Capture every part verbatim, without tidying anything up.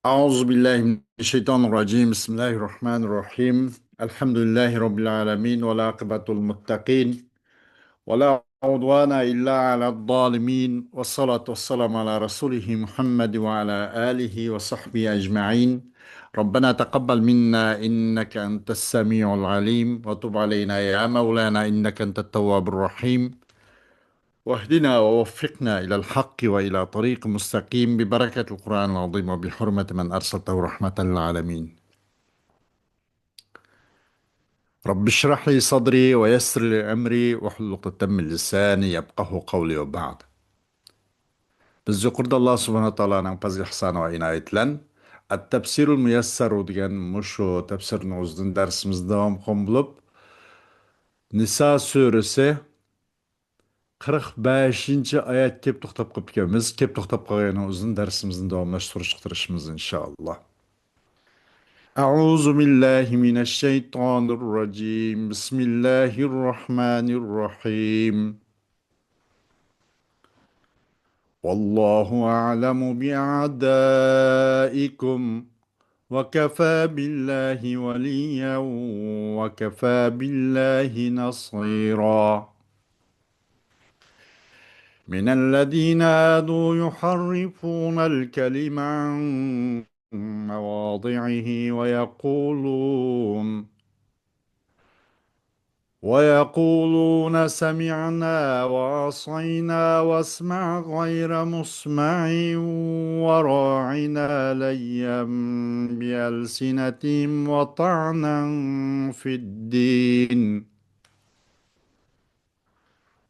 أعوذ بالله من الشيطان الرجيم. بسم الله الرحمن الرحيم. الحمد لله رب العالمين، والعاقبة للمتقين، ولا عدوان إلا على الظالمين، والصلاة والسلام على رسوله محمد وعلى آله وصحبه أجمعين. ربنا تقبل منا إنك أنت السميع العليم، وتب علينا يا مولانا إنك أنت التواب الرحيم. واهدنا ووفقنا إلى الحق وإلى طريق مستقيم ببركة القرآن العظيم وبحرمة من أرسلته رحمة للعالمين. رب اشرح لي صدري ويسر لي أمري واحلل عقدة من لساني يفقهوا قولي وبعد. بىز يۇقىرىدا ئاللا سۇبھانەھۇ ۋە تائالانىڭ پەزلى ئىھسانى ۋە ئىنايىتى بىلەن ئەت-تەپسىرۇل مۇيەسسەرۇ دېگەن مۇشۇ تەپسىرنىڭ ئۆزىدىن دەرسىمىزنى داۋام قىلغان بولۇپ، نىسا سۈرىسى قىرىق بەشىنچى ئايەتكە كېلىپ توختاپ قاپتىكەنمىز. كېلىپ توختاپ قالغىنىنىڭ ئۆزىدىن دەرسىمىزنى داۋاملاشتۇرۇشقا تىرىشىمىز، ئىنشائاللا. أعوذ بالله من الشيطان الرجيم. بسم الله الرحمن الرحيم. والله أعلم بأعدائكم، وكفى بالله وليا، وكفى بالله نصيرا. من الذين هادوا يحرفون الكلم عن مواضعه ويقولون، ويقولون سمعنا وعصينا واسمع غير مسمع وراعنا ليا بألسنتهم وطعنا في الدين.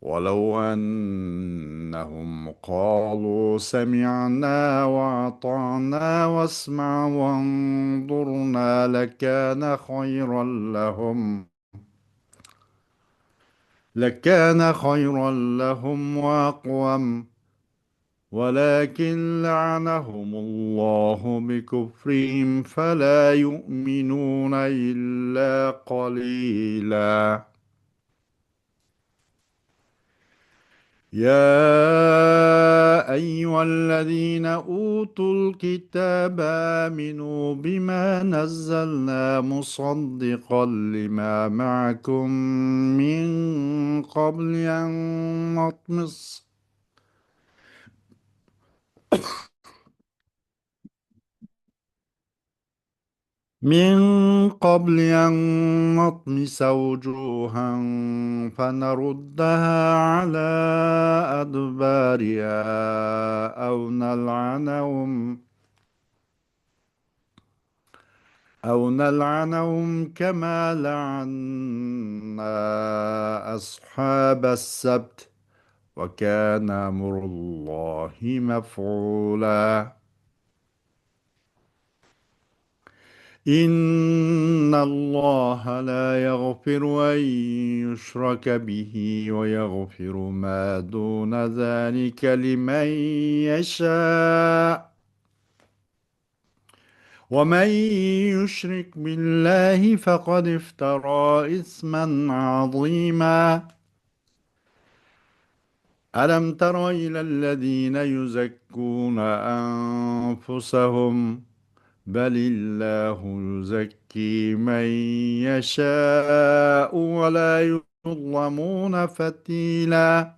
ولو أنهم قالوا سمعنا وأطعنا واسمع وانظرنا لكان خيرا لهم، لكان خيرا لهم وأقوم، ولكن لعنهم الله بكفرهم فلا يؤمنون إلا قليلا. يا أيها الذين أوتوا الكتاب آمنوا بما نزلنا مصدقا لما معكم من قبل أن نطمس من قبل أن نطمس وجوها فنردها على أدبارها أو نلعنهم، أو نلعنهم كما لعنا أصحاب السبت، وكان أمر الله مفعولا. إن الله لا يغفر أن يشرك به ويغفر ما دون ذلك لمن يشاء، ومن يشرك بالله فقد افترى إثما عظيما. ألم تر إلى الذين يزكون أنفسهم بل الله يزكي من يشاء ولا يظلمون فتيلا.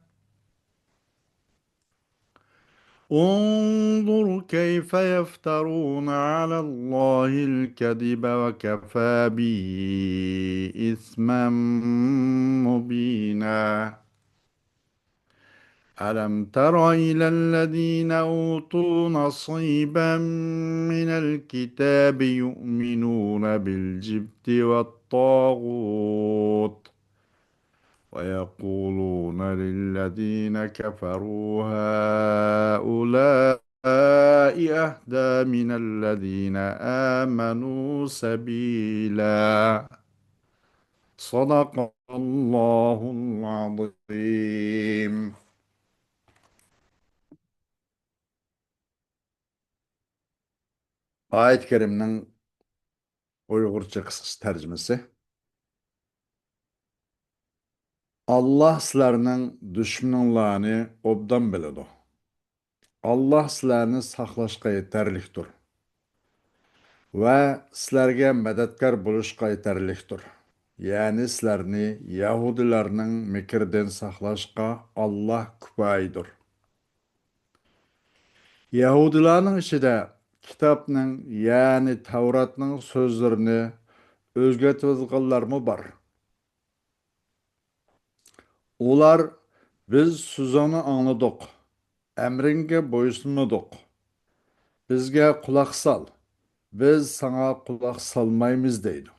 انظر كيف يفترون على الله الكذب وكفى به إثما مبينا. ألم تر إلى الذين أوتوا نصيبا من الكتاب يؤمنون بالجبت والطاغوت ويقولون للذين كفروا هؤلاء أهدى من الذين آمنوا سبيلا. صدق الله العظيم. ئايەت كەرىمنىڭ ئۇيغۇرچە قىسقىچە تەرجىمىسى. ئاللاھ سىلەرنىڭ دۈشمىنىڭلارنى ئوبدان بىلىدۇ. ئاللاھ سىلەرنى ساقلاشقا يېتەرلىكتۇر. ۋە سىلەرگە مەدەتكار بولۇشقا يېتەرلىكتۇر. يەنى سىلەرنى يەھۇدىيلارنىڭ مىكرىدىن ساقلاشقا ئاللاھ كۇپايىدۇر. يەھۇدىيلارنىڭ ئىچىدە كىتابنىڭ، يەنى تەۋراتنىڭ سۆزلىرىنى ئۆزگەرتىۋېتىدىغانلارمۇ بار. ئۇلار، «بىز سۆزۈڭنى ئاڭلىدۇق، ئەمرىڭگە بويسۇنمىدۇق. بىزگە قۇلاق سال، بىز ساڭا قۇلاق سالمايمىز» دەيدۇ.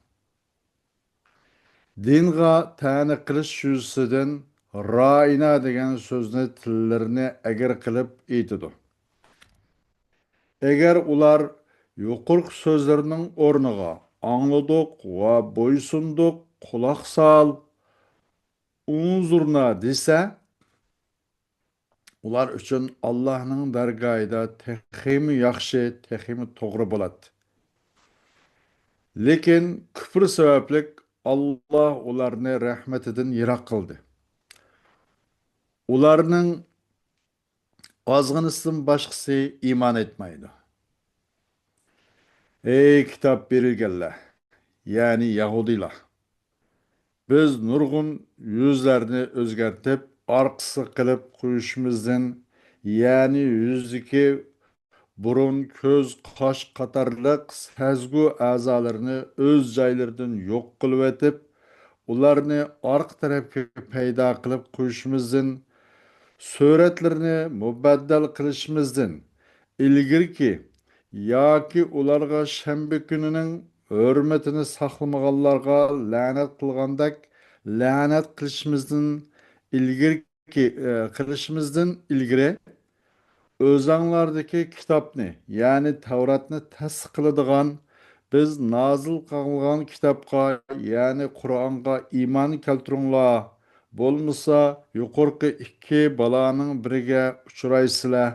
دىنغا تەنە قىلىش يۈزىسىدىن رائىنا دېگەن سۆزنى تىللىرىنى ئەگرى قىلىپ ئېيتىدۇ. ئەگەر ئۇلار يۇقىرىقى سۆزلىرىنىڭ ئورنىغا «ئاڭلىدۇق» ۋە «بويسۇندۇق»، «قۇلاق سال»، «ئۇنزۇرنا» دېسە، ئۇلار ئۈچۈن ئاللاھنىڭ دەرگاھىدا تېخىمۇ ياخشى، تېخىمۇ توغرا بولاتتى. لېكىن كۈپرى سەۋەبلىك ئاللاھ ئۇلارنى رەھمىتىدىن يىراق قىلدى. ئۇلارنىڭ ئازغىنىسىدىن باشقىسى ئىمان ئېيتمايدۇ. ئەي كىتاب بېرىلگەنلەر، يەنى يەھۇدىيلار! بىز نۇرغۇن يۈزلەرنى ئۆزگەرتىپ، ئارقىسى قىلىپ قويۇشىمىزدىن، يەنى يۈزدىكى بۇرۇن، كۆز، قاش قاتارلىق سەزگۈ ئەزالىرىنى ئۆز جايلىرىدىن يوق قىلىۋېتىپ، ئۇلارنى ئارقا تەرەپكە پەيدا قىلىپ قويۇشىمىزدىن، سۈرەتلىرىنى مۇبەددەل قىلىشىمىزدىن ئىلگىرىكى ياكى ئۇلارغا شەنبە كۈنىنىڭ ھۆرمىتىنى ساقلىمىغانلارغا لەنەت قىلغاندەك لەنەت قىلىشىمىزدىن ئىلگىرىكى، ئە، قىلىشىمىزدىن ئىلگىرى، ئۆزەڭلاردىكى كىتابنى، يەنى تەۋراتنى تەستىق قىلىدىغان، بىز نازىل قىلغان كىتابقا، يەنى قۇرئانغا ئىمان كەلتۈرۈڭلار، بولمىسا يۇقىرىقى ئىككى بالانىڭ بىرىگە ئۇچرايسىلەر.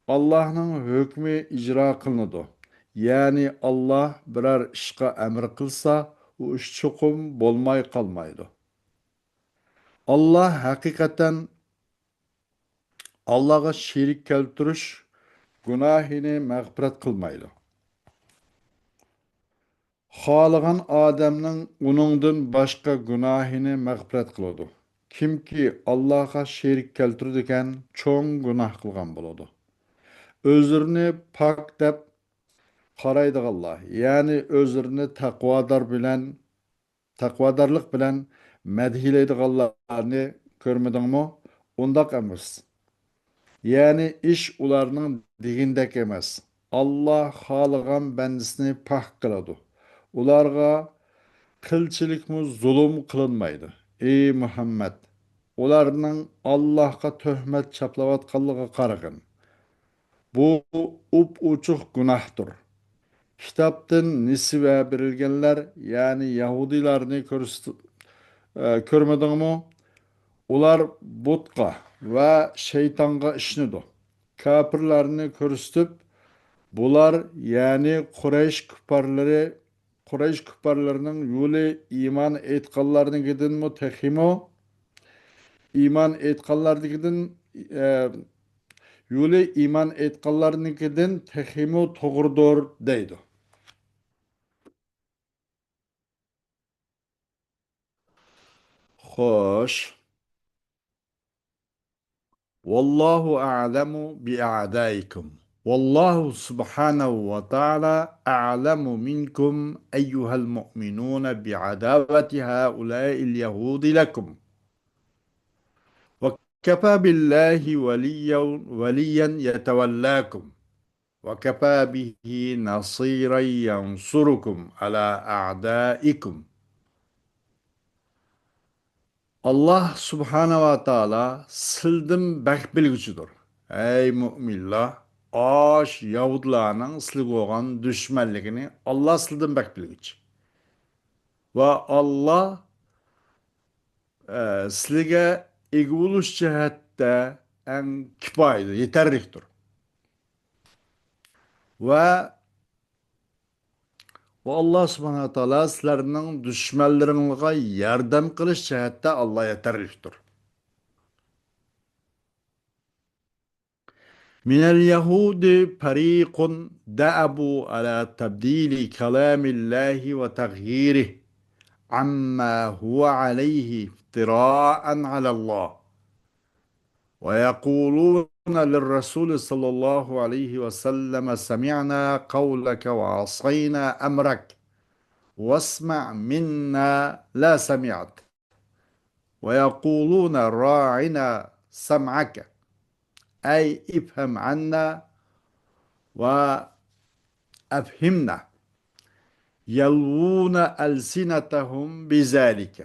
ئاللاھنىڭ ھۆكمى ئىجرا قىلىنىدۇ. يەنى ئاللاھ بىرەر ئىشقا ئەمر قىلسا، ئۇ ئىش چوقۇم بولماي قالمايدۇ. ئاللاھ ھەقىقەتەن، ئاللاھقا شېرىك كەلتۈرۈش گۇناھىنى مەغپىرەت قىلمايدۇ. خالىغان ئادەمنىڭ ئۇنىڭدىن باشقا گۇناھىنى مەغپىرەت قىلىدۇ. كىمكى ئاللاھقا شېرىك كەلتۈرىدىكەن، چوڭ گۇناھ قىلغان بولىدۇ. ئۆزلىرىنى پاك دەپ قارايدىغانلار، يەنى ئۆزلىرىنى تەقۋادار بىلەن، تەقۋادارلىق بىلەن مەدھىيلەيدىغانلارنى كۆرمىدىڭمۇ؟ ئۇنداق ئەمەس. يەنى ئىش ئۇلارنىڭ دېگىنىدەك ئەمەس. ئاللاھ خالىغان بەندىسىنى پاك قىلىدۇ. ئۇلارغا قىلچىلىكمۇ زۇلۇم قىلىنمايدۇ. ئى مۇھەممەد، ئۇلارنىڭ ئاللاھقا تۆھمەت چاپلاۋاتقانلىقىغا قارىغىن. بۇ ئوپئوچۇق گۇناھتۇر. كىتابتىن نېسىۋە بېرىلگەنلەر، يەنى يەھۇدىيلارنى كۆرسىتىپ، ئە، كۆرمىدىڭمۇ؟ ئۇلار بۇتقا ۋە شەيتانغا ئىشىنىدۇ. كاپىرلارنى كۆرسىتىپ، بۇلار، يەنى قۇرەيش كۇپپارلىرى، قۇرەيش كۇپپارلىرىنىڭ يولى ئىمان ئېيتقانلارنىڭكىدىنمۇ تېخىمۇ، ئىمان ئېيتقانلارنىڭكىدىن، ئە، يولى ئىمان ئېيتقانلارنىڭكىدىن تېخىمۇ توغرىدۇر، دەيدۇ. خوش. والله أعلم بأعدائكم. والله سبحانه وتعالى أعلم منكم أيها المؤمنون بعداوة هؤلاء اليهود لكم. وكفى بالله وليا، وليا يتولاكم. وكفى به نصيرا ينصركم على أعدائكم. ئاللاھ سۇبھانەھۇ ۋە تائالا سىلدىن بەك بىلگۈچىدۇر. ئەي مۇئمىنلار، ئاش يەھۇدىيلارنىڭ سىلىگە بولغان دۈشمەنلىكىنى ئاللاھ سىلدىن بەك بىلگۈچى. ۋە ئاللاھ، ئە، سىلىگە ئىگە بولۇش جەھەتتە ئەڭ كۇپايىدۇر، يېتەرلىكتۇر. ۋە ئۇ ئاللاھ سۇبھانەھۇ ۋە تائالا سىلەرنىڭ دۈشمەنلىرىڭلارغا ياردەم قىلىش جەھەتتە ئاللاھ يېتەرلىكتۇر. من اليهود فريق دأبوا على تبديل كلام الله وتغييره عما هو عليه افتراء على الله، ويقولون للرسول صلى الله عليه وسلم: سمعنا قولك وعصينا أمرك، واسمع منا لا سمعت. ويقولون: راعنا سمعك، أي افهم عنا وأفهمنا. يلوون ألسنتهم بذلك،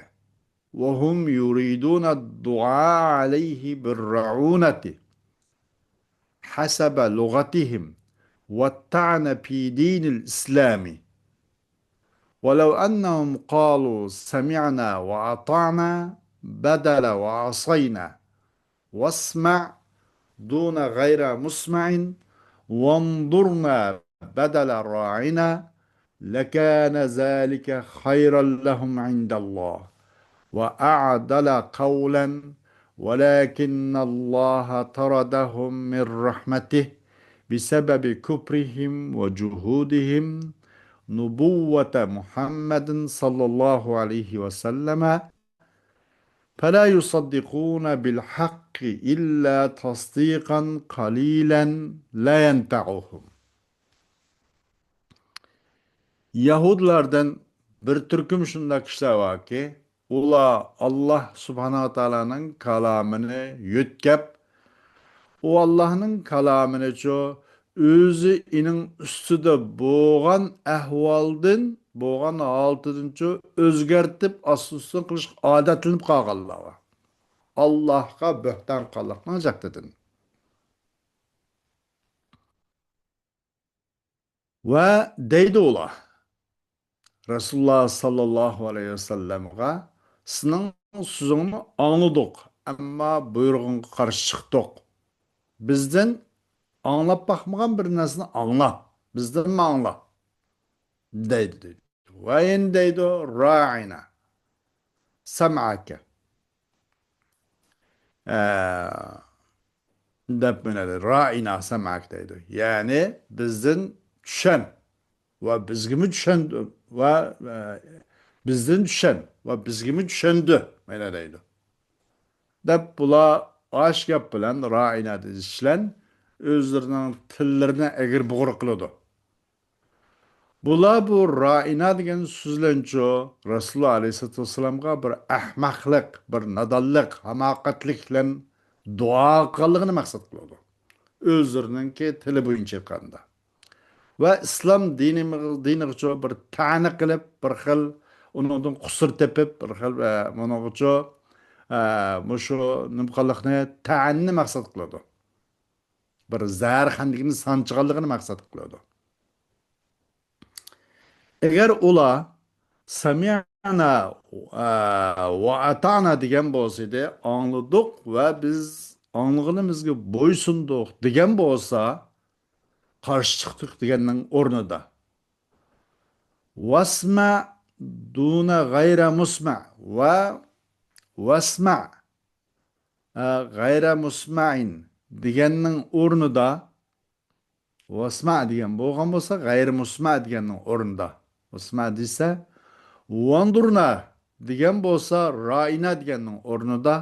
وهم يريدون الدعاء عليه بالرعونة حسب لغتهم، والطعن في دين الإسلام. ولو أنهم قالوا: سمعنا وأطعنا بدل وعصينا، واسمع دون غير مسمع، وانظرنا بدل راعنا، لكان ذلك خيرا لهم عند الله وأعدل قولا، ولكن الله طردهم من رحمته بسبب كفرهم وجحودهم نبوة محمد صلى الله عليه وسلم، فلا يصدقون بالحق إلا تصديقا قليلا لا ينفعهم. يەھۇدىيلاردىن بىر تۈركۈم شۇنداق كىشىلەر باركى، ئۇلار ئاللاھ سۇبھانەھۇ ۋە تائالانىڭ كالامىنى يۆتكەپ، ئۇ ئاللاھنىڭ كالامىنىچۇ ئۆزى ئېنىڭ ئۈستىدە بولغان ئەھۋالدىن، بولغان ھالىتىدىنچۇ ئۆزگەرتىپ، ئاستىن-ئۈستۈن قىلىشقا ئادەتلىنىپ قالغانلار بار. ئاللاھقا بۆھتان قىلغانلىقنىڭ جەھىتىدىن. ۋە دەيدۇ ئۇلار، رەسۇلۇللاھ ساللاللاھۇ ئەلەيھى ۋەسەللەمغا، سېنىڭ سۆزۈڭنى ئاڭلىدۇق، ئەمما بۇيرۇغۇڭغا قارشى چىقتۇق. بىزدىن ئاڭلاپ باقمىغان بىر نەرسىنى ئاڭلا، بىزدىنمۇ ئاڭلا، دەيدۇ، دەيدۇ. ۋە يەنە دەيدۇ، راعىنا سەمئەكە. ئە، دەپ مانا راينا سەمئەك دەيدۇ. يەنى بىزدىن چۈشەن ۋە بىزگىمۇ چۈشەندۈ ۋە، ئە، بىزدىن چۈشەن ۋە بىزگىمۇ چۈشەندۈ مانا دەيدۇ. دەپ بۇلار ئاش گەپ بىلەن راينا دېيىش بىلەن ئۆزلىرىنىڭ تىللىرىنى ئەگرى بۇغرا قىلىدۇ. بۇلار بۇ رائىنا دېگەن سۆزلەنچۇ رەسۇلۇللا ئەلەيھىسسالاتۇ ۋەسسالامغا بىر ئەخمەقلىق، بىر نادانلىق، ھاماقەتلىك بىلەن دۇئا قىلغانلىقىنى مەقسەت قىلىدۇ. ئۆزلىرىنىڭكى تىلى بويىچە ئېيتقاندا. ۋە ئىسلام دىنىمىز-، دىنىغىچۇ بىر تەنە قىلىپ، بىر خىل ئۇنىڭدىن قۇسۇر تېپىپ، بىر خىل، ئە، بۇنىڭغىچۇ، ئە، مۇشۇ نېمە قىلغانلىقنى، تەننى مەقسەت قىلىدۇ. بىر زەھەرخەندىكىنى سانچىغانلىقىنى مەقسەت قىلىدۇ. ئەگەر ئۇلار سەمىئنا، ئە، ۋە ئەتانا دېگەن بولسىدى، ئاڭلىدۇق ۋە بىز ئاڭلىغىنىمىزغا بويسۇندۇق دېگەن بولسا، قارشى چىقتۇق دېگەننىڭ ئورنىدا ۋەسمە دۇنە غەيرە مۇسمە ۋە ۋەسمە، ئە، غەيرە مۇسمەئىن دېگەننىڭ ئورنىدا ۋەسمە دېگەن بولغان بولسا، غەيرە مۇسمە دېگەننىڭ ئورنىدا ۋەسمە دېسە، ۋەندۇرنا دېگەن بولسا، رائىنا دېگەننىڭ ئورنىدا،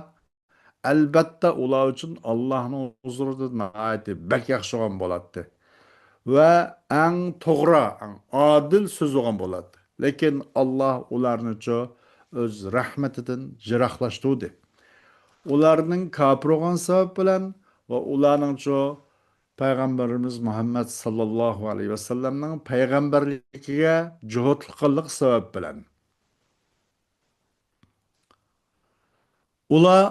ئەلبەتتە، ئۇلار ئۈچۈن ئاللاھنىڭ ھۇزۇرىدا ناھايىتى بەك ياخشى بولغان بولاتتى. ۋە ئەڭ توغرا، ئەڭ ئادىل سۆز بولغان بولاتتى. لېكىن ئاللاھ ئۇلارنىچۇ ئۆز رەھمىتىدىن يىراقلاشتۇردى. ئۇلارنىڭ كاپىر بولغان سەۋەب بىلەن ۋە ئۇلارنىڭچۇ پەيغەمبىرىمىز مۇھەممەد ساللاللاھۇ ئەلەيھى ۋەسەللەمنىڭ پەيغەمبەرلىكىگە جۇھۇتلۇق قىلغانلىقى سەۋەب بىلەن. ئۇلار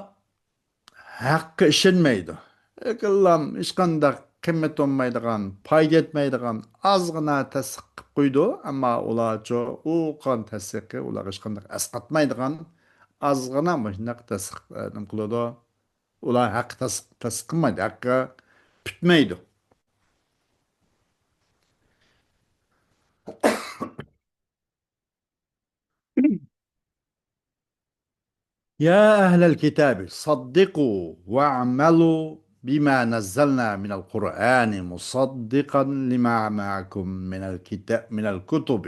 ھەققە ئىشەنمەيدۇ. ھېلىقىلام ھېچقانداق قىممىتى بولمايدىغان، پايدا يەتمەيدىغان ئازغىنا تەستىق قىلىپ قويىدۇ. ئەمما ئۇلارچۇ ئۇ قىلغان تەستىقى ئۇلارغا ھېچقانداق ئەسقاتمايدىغان ئازغىنا مۇشۇنداق تەستىق، ئە، نېمە قىلىدۇ؟ ئۇلار ھەققە تەس-، تەستىق قىلمايدۇ، ھەققە پۈتمەيدۇ. يا أهل الكتاب صدقوا واعملوا بما نزلنا من القرآن مصدقا لما معكم من الكتاب، من الكتب،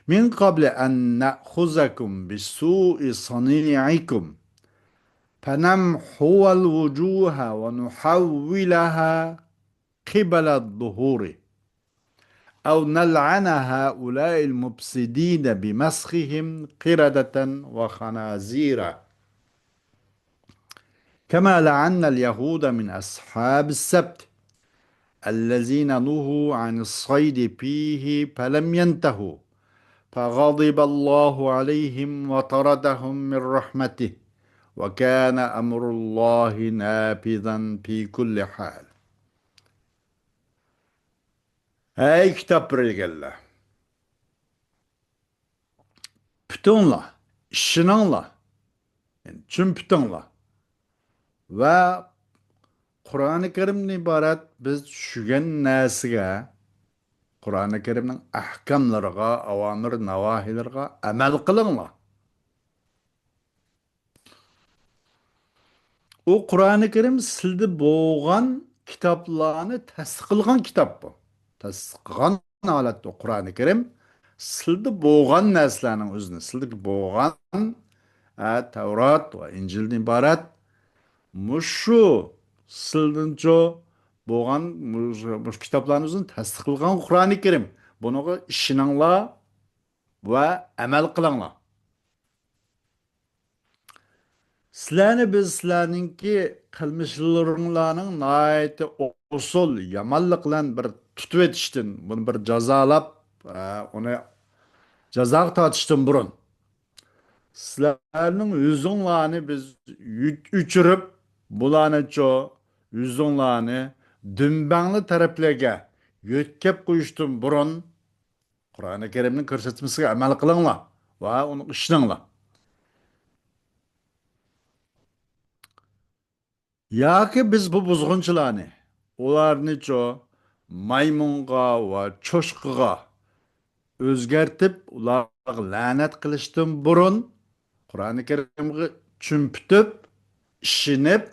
من قبل أن نأخذكم بسوء صنيعكم فنمحو الوجوه ونحولها قبل الظهور، أو نلعن هؤلاء المفسدين بمسخهم قردة وخنازير، كما لعنا اليهود من أصحاب السبت الذين نهوا عن الصيد فيه فلم ينتهوا، فغضب الله عليهم وطردهم من رحمته، وكان أمر الله نافذا في كل حال. ئەي كىتاب بېرىلگەنلەر! پۈتۈڭلار، ئىشىنىڭلار، يەنى چۈمپۈتۈڭلار. ۋە قۇرئانى كەرىمدىن ئىبارەت بىز چۈشۈگەن نەرسىگە، قۇرئانى كەرىمنىڭ ئەھكاملىرىغا، ئاۋامىر ناۋاھىلىرىغا ئەمەل قىلىڭلار. ئۇ قۇرئانى كەرىم سىلدە بولغان كىتابلارنى تەستىقلىغان كىتاب بۇ. تەستىقلىغان ھالەتتە قۇرئانى كەرىم سىلدە بولغان نەرسىلەرنىڭ ئۆزىنى، سىلدىكى بولغان، ئە، تەۋرات ۋە ئىنجىلدىن ئىبارەت مۇشۇ سىلدىنچۇ بولغان مۇشۇ، مۇشۇ كىتابلارنىڭ ئۆزىنى تەستىقلىغان قۇرئانى كەرىم. بۇنىڭغا ئىشىنىڭلار ۋە ئەمەل قىلىڭلار. سىلەرنى بىز سىلەرنىڭكى قىلمىشلىرىڭلارنىڭ ناھايىتى ئوسۇل، يامانلىق بىلەن بىر تۇتۇۋېتىشتىن، بۇنى بىر جازالاپ، ئە، ئۇنى جازاغا تارتىشتىن بۇرۇن، سىلەرنىڭ يۈزۈڭلارنى بىز يۈ-، ئۆچۈرۈپ، بۇلارنىچۇ يۈزۈڭلارنى دۈمبەڭلى تەرەپلەرگە يۆتكەپ قويۇشتىن بۇرۇن، قۇرئانى كەرىمنىڭ كۆرسەتمىسىگە ئەمەل قىلىڭلار ۋە ئۇنىڭغا ئىشىنىڭلار. ياكى بىز بۇ بۇزغۇنچىلارنى، ئۇلارنىچۇ مايمۇنغا ۋە چوشقىغا ئۆزگەرتىپ، ئۇلارغا لەنەت قىلىشتىن بۇرۇن، قۇرئانى كەرىمگە چۈمپۈتۈپ، ئىشىنىپ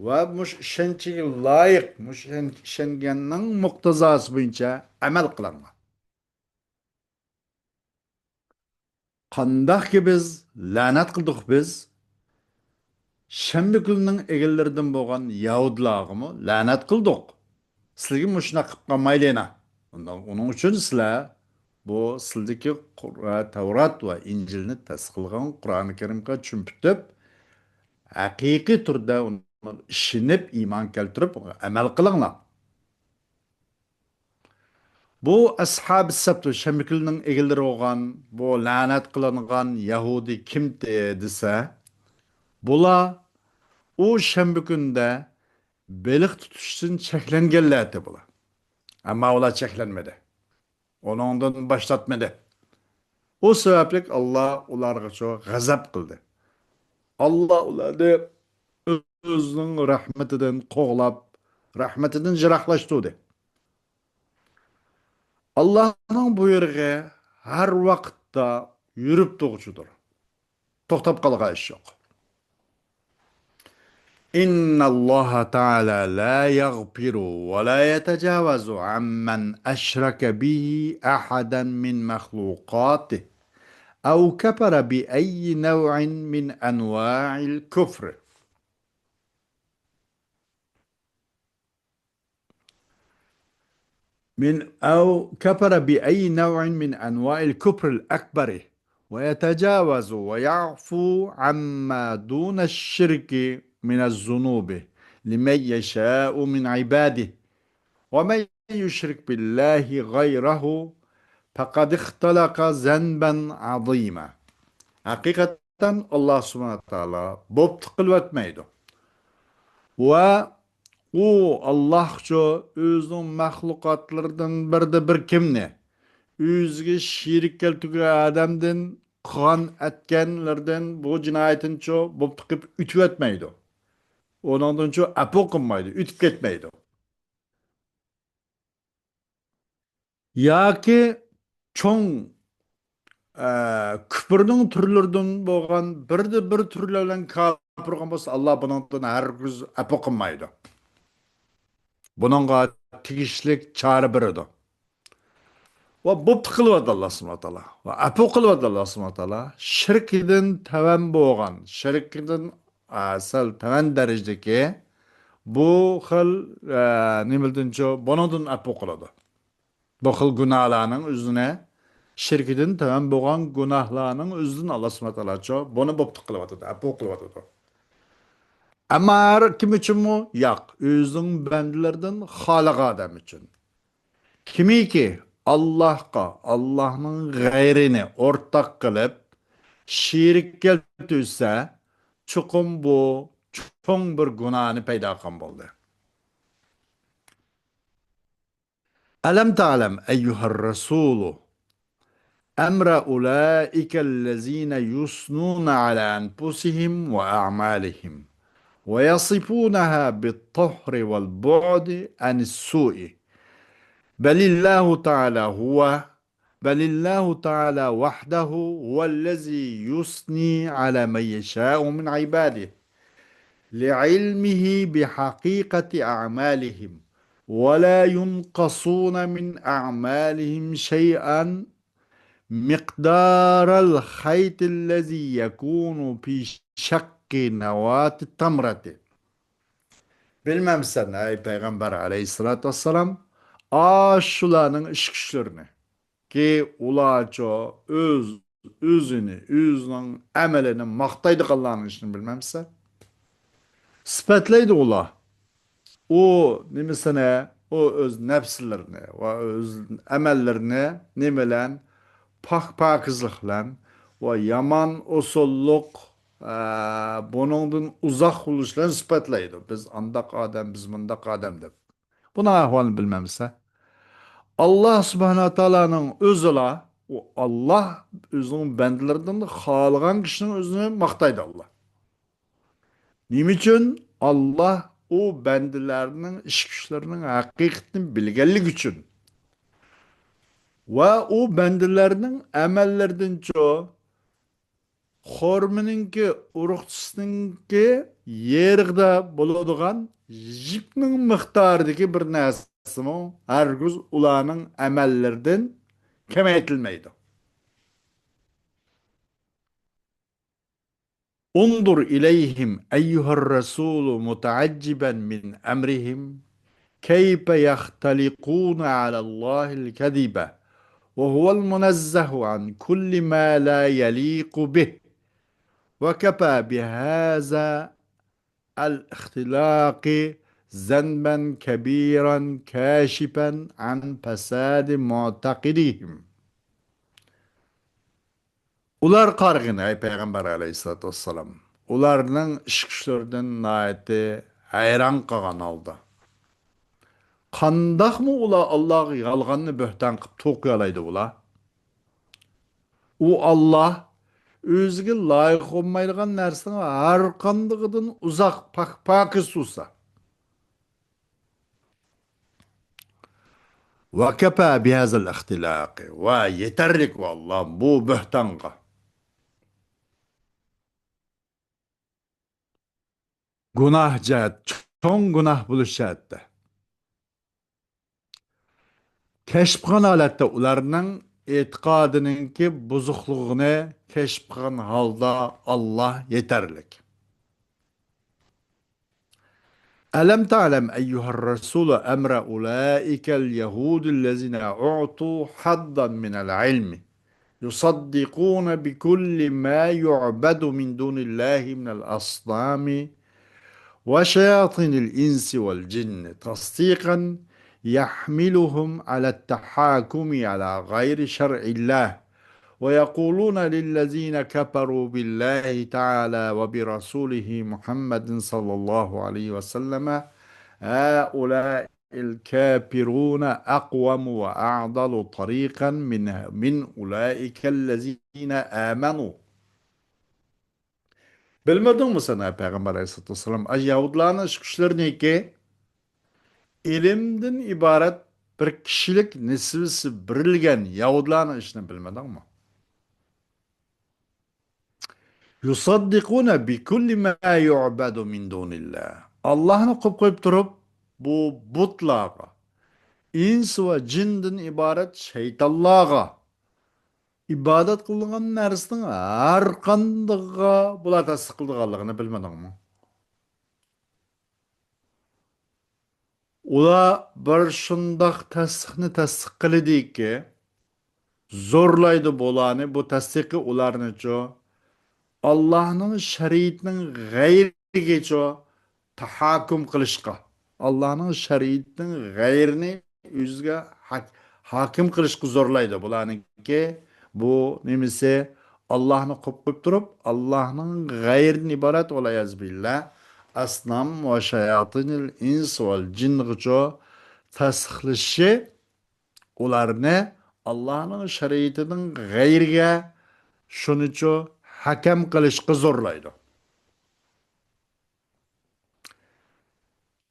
ۋە مۇشۇ ئىشەنچىگە لايىق، مۇشۇ ئىشەن-، ئىشەنگەننىڭ مۇقتىزاسى بويىچە ئەمەل قىلىڭلار. قانداقكى بىز لەنەت قىلدۇق بىز، شەنبە كۈنىنىڭ ئىگىلىرىدىن بولغان يەھۇدىيلارغىمۇ لەنەت قىلدۇق. سىلىگە مۇشۇنداق قىلىپ قالمايلى يەنە. ئۇنىڭ، ئۇنىڭ ئۈچۈن سىلەر بۇ سىلدىكى قۇر-، تەۋرات ۋە ئىنجىلنى تەستىقلىغان قۇرئانى كەرىمگە چۈمپۈتۈپ، ھەقىقىي تۈردە ئۇنى ئىشىنىپ، ئىمان كەلتۈرۈپ، ئەمەل قىلىڭلار. بۇ ئەسھابى سەبت، شەنبە كۈنىنىڭ ئىگىلىرى بولغان بۇ لەنەت قىلىنغان يەھۇدىي كىمتى دېسە، بۇلار ئۇ شەنبە كۈنىدە بېلىق تۇتۇشتىن چەكلەنگەنلەر ئىدى بۇلار. ئەمما ئۇلار چەكلەنمىدى. ئۇنىڭدىن باش تارتمىدى. ئۇ سەۋەبلىك ئاللا ئۇلارغىچۇ غەزەپ قىلدى. ئاللا ئۇلارنى ئۆزىنىڭ رەھمىتىدىن قوغلاپ، رەھمىتىدىن يىراقلاشتۇردى. ئاللانىڭ بۇيرۇقى ھەر ۋاقىتتا يۈرۈپ تۇرغۇچىدۇر. توختاپ قالغان ئىش يوق. إن الله تعالى لا يغفر ولا يتجاوز عمن أشرك به أحدا من مخلوقاته أو كفر بأي نوع من أنواع الكفر. من أو كفر بأي نوع من أنواع الكفر الأكبر، ويتجاوز ويعفو عما دون الشرك من الذنوب لمن يشاء من عباده، ومن يشرك بالله غيره فقد اختلق ذنبا عظيما. ھەقىقەتەن ئاللا سۇبھانەھۇ ۋە تائالا بوپتۇ قىلىۋەتمەيدۇ. ۋە ئۇ ئاللاھچۇ ئۆزىنىڭ مەخلۇقاتلىرىدىن بىردە بىر كىمنى ئۆزىگە شېرىك كەلتۈرگەن ئادەمدىن قىلغان ئەتكەنلىرىدىن بۇ جىنايىتىنىچۇ بوپتۇ قىلىپ ئۆتۈۋەتمەيدۇ. ئۇنىڭدىنچۇ ئەپۇ قىلمايدۇ، ئۆتۈپ كەتمەيدۇ. ياكى چوڭ، ئە، كۈپرنىڭ تۈرلىرىدىن بولغان بىردە بىر تۈرلەر بىلەن ئاپىرغان بولسا، ئاللا بۇنىڭدىن ھەرگىز ئەپۇ قىلمايدۇ. بۇنىڭغا تېگىشلىك چارە بېرىدۇ. ۋە بوپتۇ قىلىۋاتىدۇ ئاللا سۇبھانەھۇ ۋە تائالا. ۋە ئەپۇ قىلىۋاتىدۇ ئاللا سۇبھانەھۇ ۋە تائالا. شىركىدىن تۆۋەن بولغان، شىركىدىن، ئە، سەل تۆۋەن دەرىجىدىكى بۇ خىل، ئە، نېمىدىنچۇ، بۇنىڭدىن ئەپۇ قىلىدۇ. بۇ خىل گۇناھلارنىڭ ئۆزىنى، شىركىدىن تۆۋەن بولغان گۇناھلارنىڭ ئۆزىدىن ئاللا سۇبھانەھۇ ۋە تائالاچۇ بۇنى بوپتۇ قىلىۋاتىدۇ، ئەپۇ قىلىۋاتىدۇ. ئەمما ھەر كىم ئۈچۈنمۇ؟ ياق، ئۆزىنىڭ بەندىلىرىدىن خالىغان ئادەم ئۈچۈن. كىمكى ئاللاھقا، ئاللاھنىڭ غەيرىنى ئورتاق قىلىپ، شېرىك كەلتۈرسە، چوقۇم بۇ چوڭ بىر گۇناھنى پەيدا قىلغان بولدى. ألم تعلم أيها الرسول أمر أولئك الذين يثنون على أنفسهم وأعمالهم ويصفونها بالطهر والبعد عن السوء، بل الله تعالى هو بل الله تعالى وحده هو الذي يثني على من يشاء من عباده لعلمه بحقيقة أعمالهم، ولا ينقصون من أعمالهم شيئا مقدار الخيط الذي يكون في شق نواة التمرة. بىلمەمسەن، ئەي پەيغەمبەر ئەلەيھىسسالاتۇ ۋەسسالام، ئاشۇلارنىڭ ئىش كۈچلىرىنى، كى ئۇلارچۇ ئۆز، ئۆزىنى، ئۆزىنىڭ ئەمىلىنى ماختايدىغانلارنىڭ ئىشىنى بىلمەمسەن؟ سۈپەتلەيدۇ ئۇلار. ئۇ نېمىسىنى، ئۇ ئۆز نەپسلىرىنى ۋە ئۆز ئەمەللىرىنى نېمە بىلەن؟ پاك-پاكىزلىق بىلەن ۋە يامان ئۇسۇللۇق، ئە، بۇنىڭدىن ئۇزاق بولۇش بىلەن سۈپەتلەيدۇ. بىز ئانداق ئادەم، بىز مۇنداق ئادەم دەپ. بۇنىڭ ئەھۋالىنى بىلمەمسە؟ ئاللا سۇبھانەھۇ ۋە تائالانىڭ ئۆزىلا، ئۇ ئاللا ئۆزىنىڭ بەندىلىرىدىن خالىغان كىشىنىڭ ئۆزىنى ماختايدۇ ئاللا. نېمە ئۈچۈن؟ ئاللا ئۇ بەندىلەرنىڭ ئىش كۈچلىرىنىڭ ھەقىقىتىنى بىلگەنلىكى ئۈچۈن. ۋە ئۇ بەندىلەرنىڭ ئەمەللىرىدىنچۇ خورمىنىڭكى، ئۇرۇقچىسىنىڭكى يېرىغىدا بولىدىغان يىپنىڭ مىقدارىدىكى بىر نەرسىمۇ ھەرگىز ئۇلارنىڭ ئەمەللىرىدىن كېمەيتىلمەيدۇ. انظر إليهم أيها الرسول متعجبا من أمرهم كيف يختلقون على الله الكذب وهو المنزه عن كل ما لا يليق به وكفى بهذا الاختلاق ذنبا كبيرا كاشفا عن فساد معتقدهم. ئۇلار قارىغىن، ئەي پەيغەمبەر ئەلەيھىسسالاتۇ ۋەسسالام، ئۇلارنىڭ ئىش كۈچلىرىدىن ناھايىتى ھەيران قالغان ھالدا، قانداقمۇ ئۇلار ئاللاغا يالغاننى بۆھتان قىلىپ توقۇيالايدۇ ئۇلار؟ ئۇ ئاللا ئۆزىگە لايىق بولمايدىغان نەرسىنىڭ ھەرقاندىقىدىن ئۇزاق، پاك-پاكىز تۇرسا. وكفى بهذا الاختلاق. ۋە يېتەرلىك، ۋاللا، بۇ بۆھتانغا. گۇناھ جەھەت، چوڭ گۇناھ بولۇش جەھەتتە. كەشىپ قىلغان ھالەتتە ئۇلارنىڭ ئېتىقادىنىڭكى بۇزۇقلۇقىنى كەشىپ قىلغان ھالدا ئاللا يېتەرلىك. ألم تعلم أيها الرسول أمر أولئك اليهود الذين أعطوا حظا من العلم يصدقون بكل ما يعبد من دون الله من الأصنام وشياطين الإنس والجن تصديقا يحملهم على التحاكم على غير شرع الله ويقولون للذين كفروا بالله تعالى وبرسوله محمد صلى الله عليه وسلم هؤلاء الكافرون أقوم وأعدل طريقا من، من أولئك الذين آمنوا. بىلمىدىڭمۇ سەن، ئەي پەيغەمبەر ئەلەيھىسسالاتۇ ۋەسسالام، ئاشۇ يەھۇدلارنىڭ ئىش كۈچلىرىنىكى ئىلىمدىن ئىبارەت بىر كىشىلىك نېسىۋىسى بېرىلگەن يەھۇدلارنىڭ ئىشىنى بىلمىدىڭمۇ؟ يصدقون بكل ما يعبد من دون الله. ئاللاھنى قويۇپ قويۇپ تۇرۇپ، بۇ بۇتلارغا، ئىنس ۋە جىندىن ئىبارەت شەيتانلارغا ئىبادەت قىلىنغان نەرسىنىڭ ھەر قاندىقىغا بۇلار تەستىق قىلىدىغانلىقىنى بىلمىدىڭمۇ؟ ئۇلار بىر شۇنداق تەستىقنى تەستىق قىلىدىكى، زورلايدۇ بۇلارنى، بۇ تەستىقى ئۇلارنىچۇ، ئاللاھنىڭ شەرىئىتىنىڭ غەيرىگىچۇ تەھاككۇم قىلىشقا، ئاللاھنىڭ شەرىئىتىنىڭ غەيرىنى ئۆزىگە ھاك-، ھاكىم قىلىشقا زورلايدۇ. بۇلارنىڭكى بۇ نېمىسى؟ ئاللاھنى قويۇپ قويۇپ تۇرۇپ، ئاللاھنىڭ غەيرىدىن ئىبارەت، ۋەلئىيازۇ بىللا، ئەسنام ۋە شاياتىنىل ئىنس ۋەل جىنغىچۇ تەستىقلىشى، ئۇلارنى ئاللاھنىڭ شەرىئىتىنىڭ غەيرىگە شۇنىچۇ ھاكەم قىلىشقا زورلايدۇ.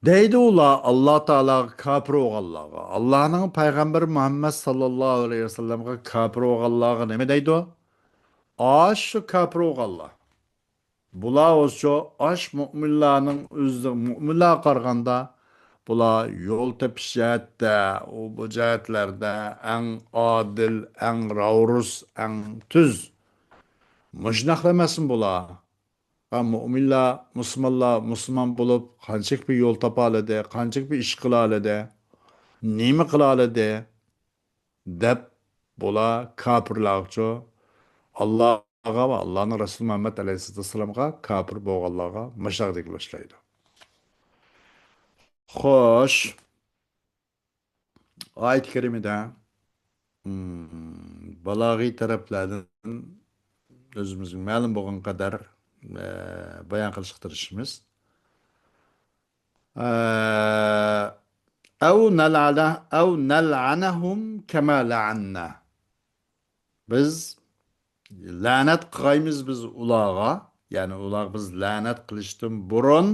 دەيدۇ ئۇلار ئاللا تائالاغا كاپىر بولغانلارغا، ئاللانىڭ پەيغەمبىرى مۇھەممەد ساللاللاھۇ ئەلەيھى ۋەسەللەمگە كاپىر بولغانلارغا نېمە دەيدۇ؟ ئاشۇ كاپىر بولغانلار. بۇلار ئوزچۇ ئاش مۆمىنلارنىڭ ئۆزى، مۆمىنلارغا قارىغاندا بۇلار يول تېپىش جەھەتتە، ئۇ بۇ جەھەتلەردە ئەڭ ئادىل، ئەڭ راۋرۇس، ئەڭ تۈز. مۇشۇنداقلا ئەمەسمۇ بۇلار؟ ھە، مۆمىنلار، مۇسۇلمانلار مۇسۇلمان بولۇپ قانچىلىك بىر يول تاپالىدى، قانچىلىك بىر ئىش قىلالىدى، نېمە قىلالىدى دەپ، بۇلار كاپىرلارغىچۇ، ئاللاغا ۋە ئاللانىڭ رەسۇلى مۇھەممەد ئەلەيھىسسالاتۇ ۋەسسالامغا كاپىر بولغانلارغا مۇشۇنداق دېگىلى باشلايدۇ. خوش. ئايەت كەرىمىدە، مم، بالاغىي تەرەپلەردىن ئۆزىمىزگە مەلۇم بولغان قەدەر، ئە، بايان قىلىشقا تىرىشىمىز. ئە، ئەۋ نەلئەنە-، ئەۋ نەلئەنەھۇم كەمە لەئەننە. بىز لەنەت قىغايمىز بىز ئۇلارغا، يەنى ئۇلارغا بىز لەنەت قىلىشتىن بۇرۇن،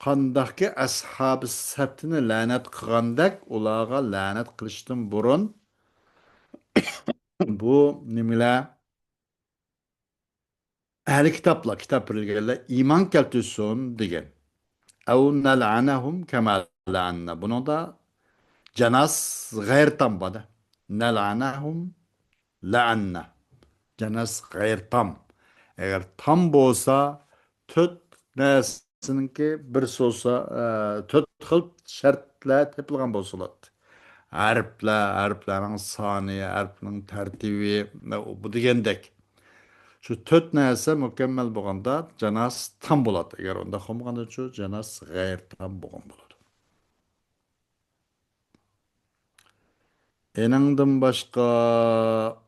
قانداقكى ئەسھابى سەپتىنى لەنەت قىغاندەك، ئۇلارغا لەنەت قىلىشتىن بۇرۇن بۇ نېمىلەر، ئەھلى كىتابلار، كىتاب بېرىلگەنلەر ئىمان كەلتۈرسۇن دېگەن. ئەۋ نەلئەنەھۇم كەمە لەئەننە. بۇنىڭدا جاناس غەير تام بار. نەلئەنەھۇم لەئەننە. جاناس غەير تام. ئەگەر تام بولسا، تۆت نەرسىنىڭكى بىرسى بولسا، ئە، تۆت خىل شەرتلەر تېپىلغان بولسا بولاتتى. ھەرپلەر، ھەرپلەرنىڭ سانى، ھەرپنىڭ تەرتىبى، بۇ دېگەندەك. شۇ تۆت نەرسە مۇكەممەل بولغاندا جاناس تام بولاتتى. ئەگەر ئۇنداق بولمىغاندىچۇ، جاناس غەير تام بولغان بولىدۇ. ئېنىڭدىن باشقا،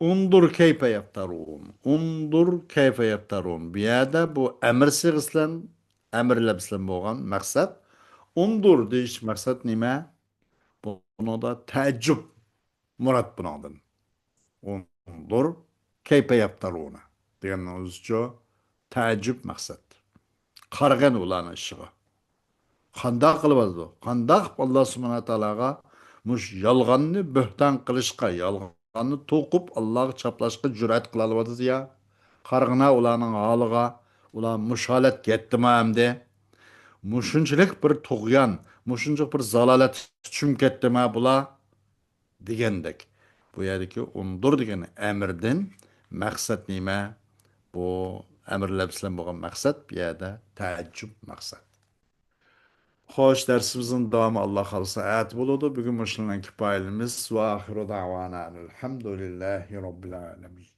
ئۇنزۇر كەيفە يەفتەرۇن. ئۇنزۇر كەيفە يەفتەرۇن. بۇ يەردە بۇ ئەمىر سىغىسى بىلەن، ئەمىر لەپزى بىلەن بولغان مەقسەت. ئۇنزۇر دېيىش مەقسەت نېمە؟ بۇنىڭدا تەئەججۈب مۇراد بۇنىڭدىن. ئۇنزۇر كەيفە يەفتەرۇنە دېگەننىڭ ئۆزىچۇ تەئەججۈب مەقسەت. قارىغىن ئۇلارنىڭ ئىشىغا. قانداق قىلىۋاتىدۇ؟ قانداق قىلىپ ئاللا سۇبھانەھۇ تائالاغا مۇشۇ يالغاننى بۆھتان قىلىشقا، يالغاننى توقۇپ ئاللاغا چاپلاشقا جۈرئەت قىلالىۋاتىدۇ يا؟ قارىغىنا ئۇلارنىڭ ھالىغا، ئۇلار مۇشۇ ھالەتكە يەتتىما ئەمدى؟ مۇشۇنچىلىك بىر تۇغيان، مۇشۇنچىلىك بىر زالالەتكە چۈشۈپ كەتتىما بۇلار؟ دېگەندەك. بۇ يەردىكى ئۇنزۇر دېگەن ئەمىردىن مەقسەت نېمە؟ بۇ ئەمىر لەپزى بىلەن بولغان مەقسەت بۇ يەردە تەئەججۈب مەقسەت. خوش، دەرسىمىزنىڭ داۋامى ئاللا خالىسا ئەتە بولىدۇ. بۈگۈن مۇشۇنىڭ بىلەن كىپايىلىمىز. وآخر دعوانا أن الحمد لله رب العالمين.